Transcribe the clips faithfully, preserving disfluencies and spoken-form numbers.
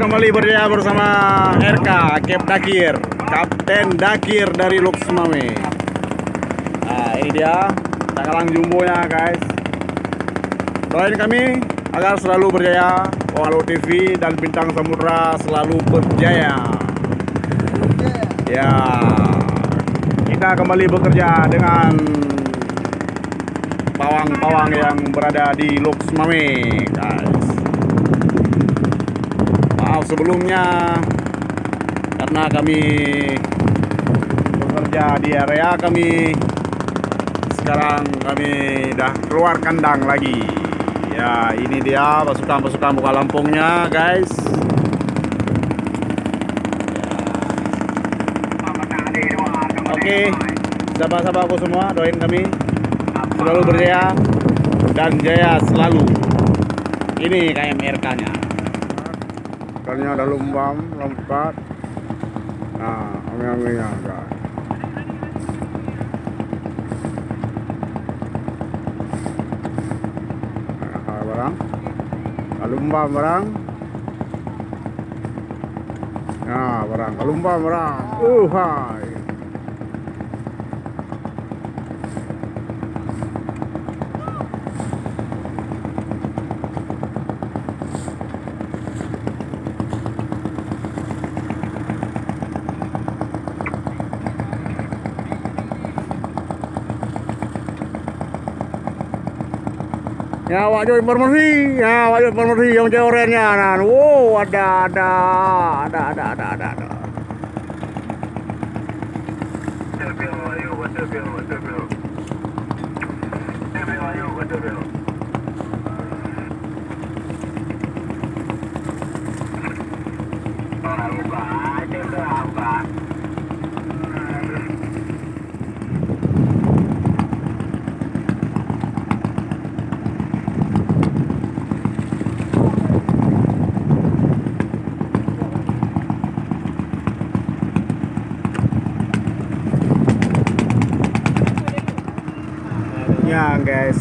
Kembali berjaya bersama R K, Kep Dakir, Kapten Dakir dari Lhokseumawe. Nah, ini dia, tak kalang jumbonya, guys. Doain kami agar selalu berjaya, Wong Alok T V dan Bintang Samudra selalu berjaya. Ya, kita kembali bekerja dengan pawang-pawang yang berada di Lhokseumawe, guys. Maaf sebelumnya karena kami bekerja di area kami. Sekarang kami dah keluar kandang lagi. Ya, ini dia pasukan-pasukan buka lampungnya, guys. Oke, sahabat-sahabatku semua, doain kami selalu berjaya dan jaya selalu. Ini K M R K-nya. Ikannya dah lumbam, lompat. Nah, ame-amenya dah. Nah, barang. Dah lumbam barang. Nah, barang. Dah lumbam barang. Uh, hai. Ya, awak jok informasi. Ya, awak jok informasi nyang cewek nyan. Wow, ada, ada, ada. Nyan, guys.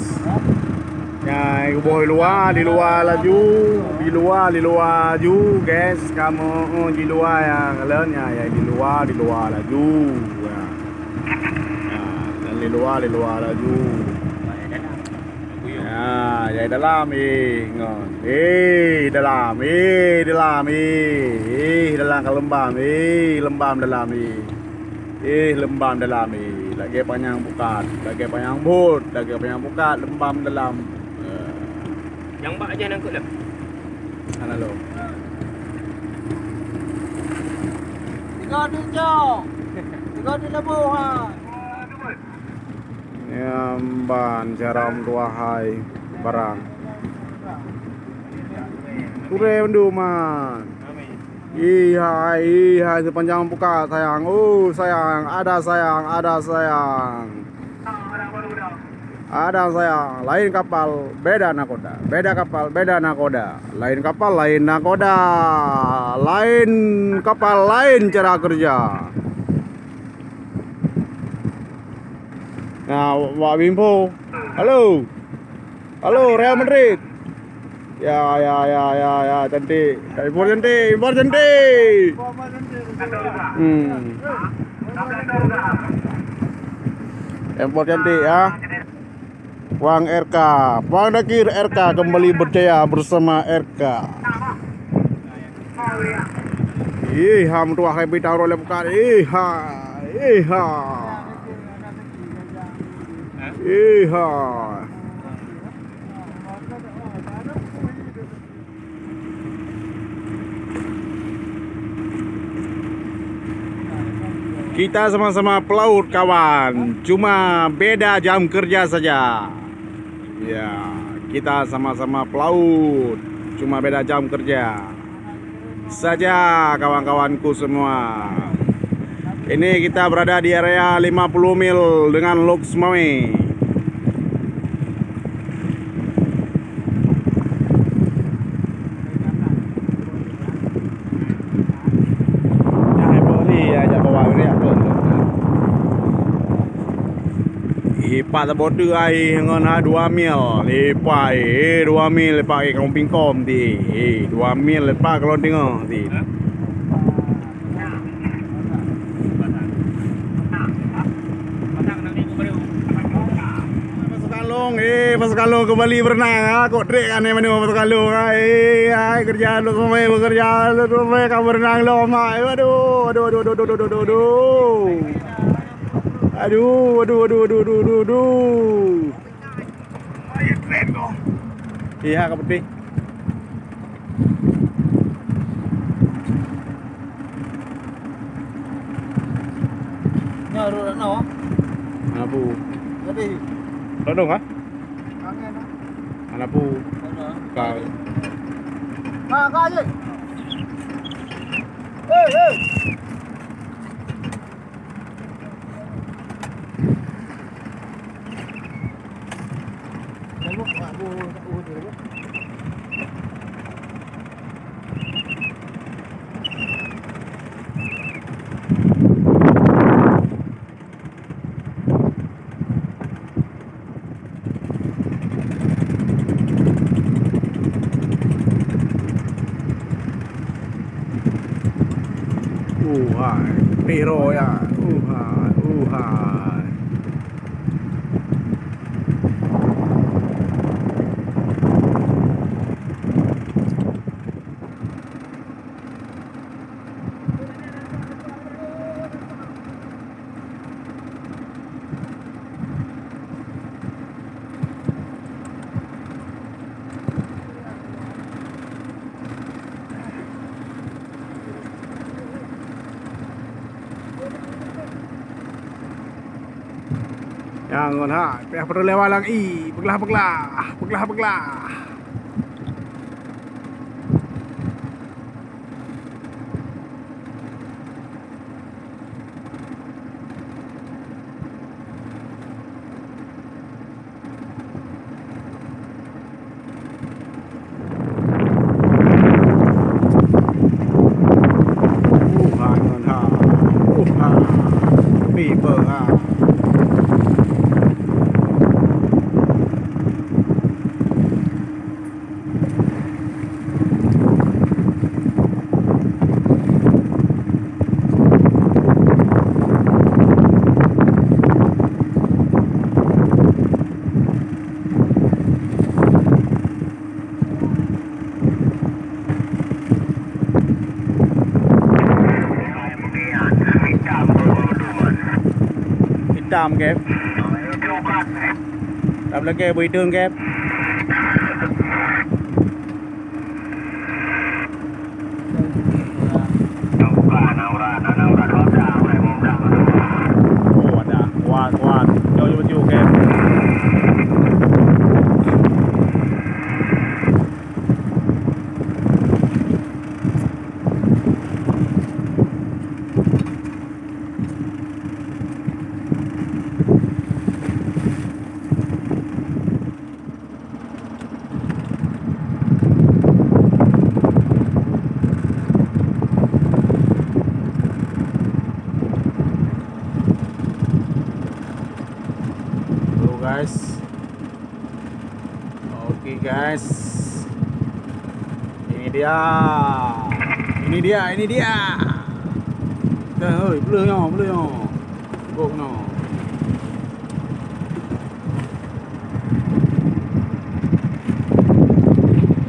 Nyan, boh di luwa, di luwa laju, di luwa, di luwa laju, guys. Kamoe, oh, di luwa nyang kalian, ya, ya, di luwa, di luwa laju. Ya. Ya, dan di luwa, di luwa laju. Ya, ya, dalam, eh, ngon. Eh, dalam, eh, dalam, eh. Eh, dalam ka leumbam, eh, leumbam dalam, eh. Eh, leumbam dalam, eh. Lagèe panyang pukat, lagèe panyang bot, lagèe panyang pukat, leumbam dalam. Eh. Nyang bak aja nangkut dah. Hana lo. Tiga duit jauh. Tiga duit lebuh, ha. Nyan ban cara meutuah hai barang. Kureueng mandum man. Ih hai, ih hai, sipanjang pukat sayang. Oh sayang, ada sayang, ada sayang. Ada sayang, lain kapal, beda nakoda. Beda kapal, beda nakoda. Lain kapal, lain nakoda. Lain kapal, lain cara kerja. Nah, Wak Bimpo. Halo. Halo, Real Madrid. Ya, ya, ya, ya, ya, cantik. Impor cantik, impor cantik. Hmm. Impor cantik, ya. Wang R K, Wang Dakir R K kembali berjaya bersama R K. Ih, ha, meutuah hai bintang roh lé bukan. Ih, ha. Ih, ha. Ih, ha. Kita sama-sama pelaut, kawan. Cuma beda jam kerja saja. Ya, kita sama-sama pelaut. Cuma beda jam kerja. Saja, kawan-kawanku semua. Ini kita berada di area lima puluh mil dengan Lhokseumawe. Ih, Pat saboh teuk ai ngon ha dua mil. Lepai, eh, dua mil lepai kamoe pingkom ti. Eh, dua mil lepai kalon teungoh ti. Pasukan Long, eh, pasukan Long kembali berenang, ha. Kok trek kan ni mana pasukan Long, ha. Eh, ai kerja lu semua, bekerja lu semua, ka berenang lom, ha. Aduh, aduh, aduh. Aduh, aduh, aduh, aduh, aduh, aduh. Iya, ka putih. Nyoe rot na, ah. Mana pu? Jadi. Todong, ah? Angin, ah. Mana pu? Mana? Ka. Ka, ka, je. Hei, hei. Uhai, piro ya. Uhai, uhai. Nyang ngon ha, payah peureulée walang i, peuglah-peuglah, peuglah-peuglah. Uh, ha, ngon ha. Uh, ha. Pi pe ha. Itam, Gap. Tab lagée bui teung, Gap. Oh, ada. Kuat, kuat. Jauh, jauh, jauh, Gap. Halo, guys. Oke, guys. Ini dia. Ini dia, ini dia. Dah, oi, bleu nyoe, bleu nyoe. Gok nyoe.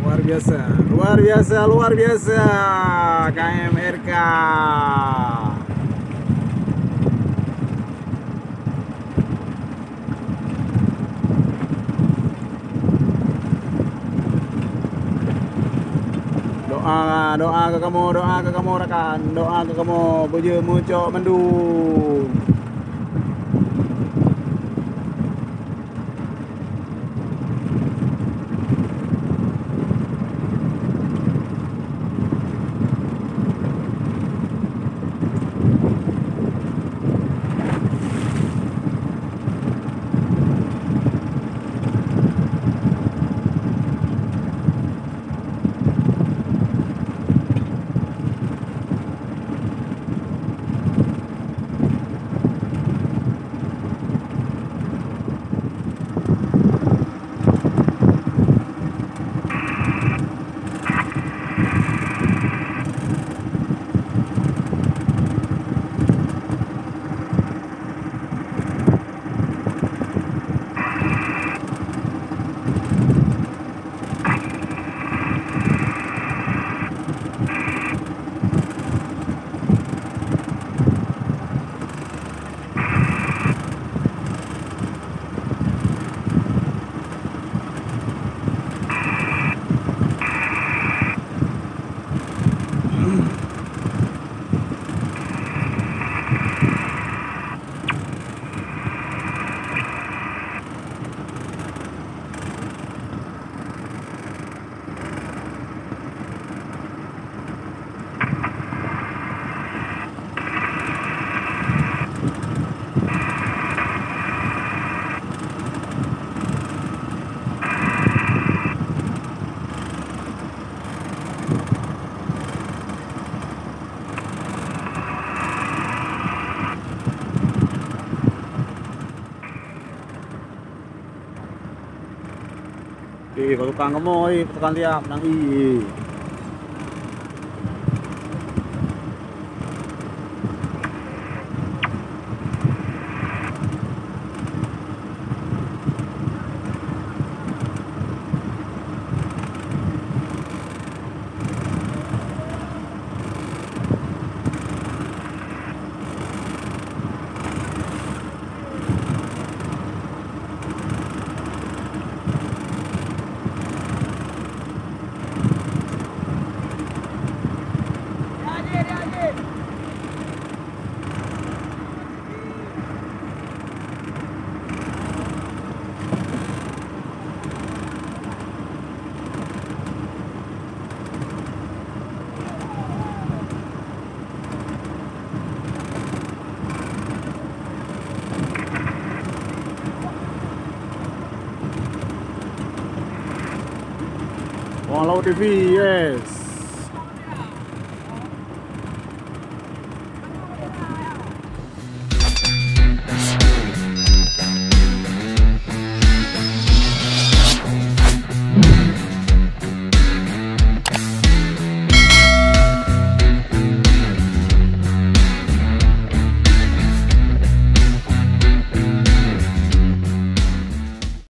Luar biasa, luar biasa, luar biasa. K M R K. Doa, doa keu kamoe, doa keu kamoe rakan, doa keu kamoe beujeuet meucok mandum. Eh, pasukan kamoe, eh, pasukan siap, nang i, eh. Wah, Laut T V, yes.